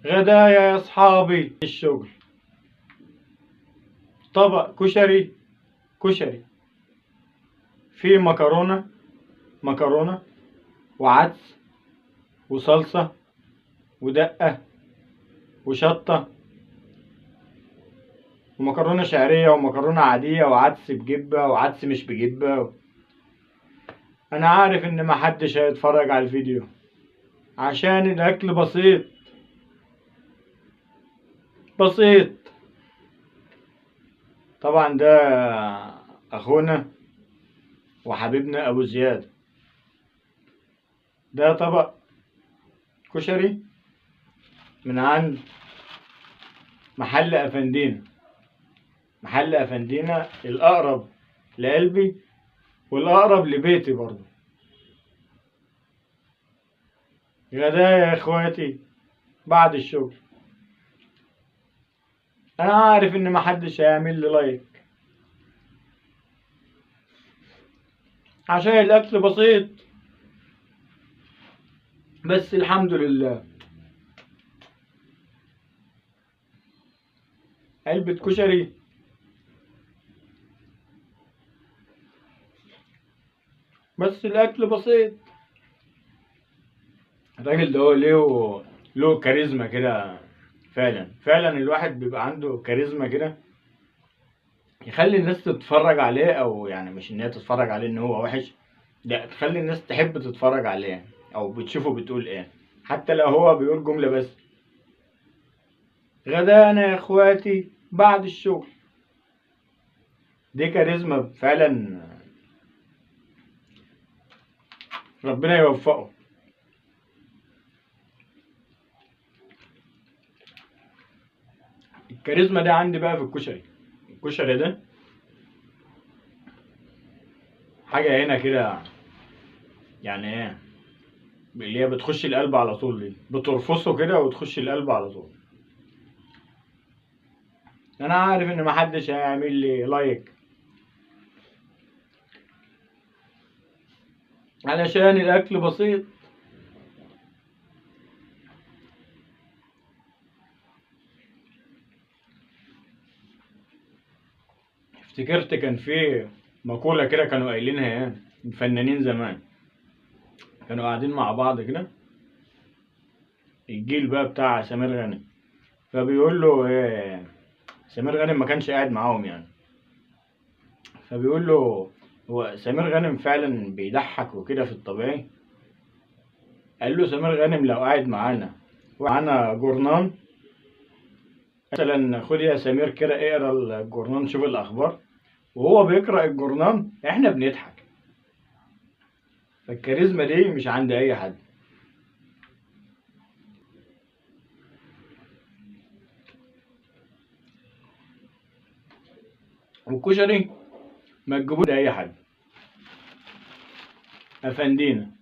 غدايا يا اصحابي الشغل، طبق كشري، كشري فيه مكرونة مكرونة وعدس وصلصة ودقة وشطة ومكرونة شعرية ومكرونة عادية وعدس بجبة وعدس مش بجبة. أنا عارف إن محدش هيتفرج على الفيديو عشان الأكل بسيط بسيط. طبعا ده أخونا وحبيبنا أبو زياد. ده طبق كشري من عند محل أفندينا. محل أفندينا الأقرب لقلبي والأقرب لبيتي برضه. غدايا يا إخواتي بعد الشغل. أنا عارف إن محدش هيعمل لي لايك عشان الأكل بسيط، بس الحمد لله. علبة كشري بس الأكل بسيط. الراجل ده هو له كاريزما كده، فعلا فعلا الواحد بيبقى عنده كاريزما كده يخلي الناس تتفرج عليه، او يعني مش ان هي تتفرج عليه ان هو وحش، لا، تخلي الناس تحب تتفرج عليه او بتشوفه بتقول ايه، حتى لو هو بيقول جملة بس. غدانا يا اخواتي بعد الشغل، دي كاريزما فعلا، ربنا يوفقه. الكاريزما دي عندي بقى في الكشري. الكشري ده حاجة هنا كده، يعني ايه اللي هي بتخش القلب على طول، دي بترفصه كده وتخش القلب على طول. انا عارف ان محدش هيعمل لي لايك علشان الاكل بسيط. افتكرت كان في مقولة كده كانوا قايلينها يعني الفنانين زمان، كانوا قاعدين مع بعض كده، الجيل بقى بتاع سمير غانم، فبيقول له إيه، سمير غانم ما كانش قاعد معاهم يعني، فبيقول له هو سمير غانم فعلا بيضحك وكده في الطبيعي؟ قال له سمير غانم لو قاعد معانا ومعانا جورنان مثلا، خد يا سمير كده اقرا الجورنان شوف الاخبار، وهو بيقرا الجورنان احنا بنضحك. فالكاريزما دي مش عند اي حد. والكشري ما تجيبوش لاي حد. افندينا.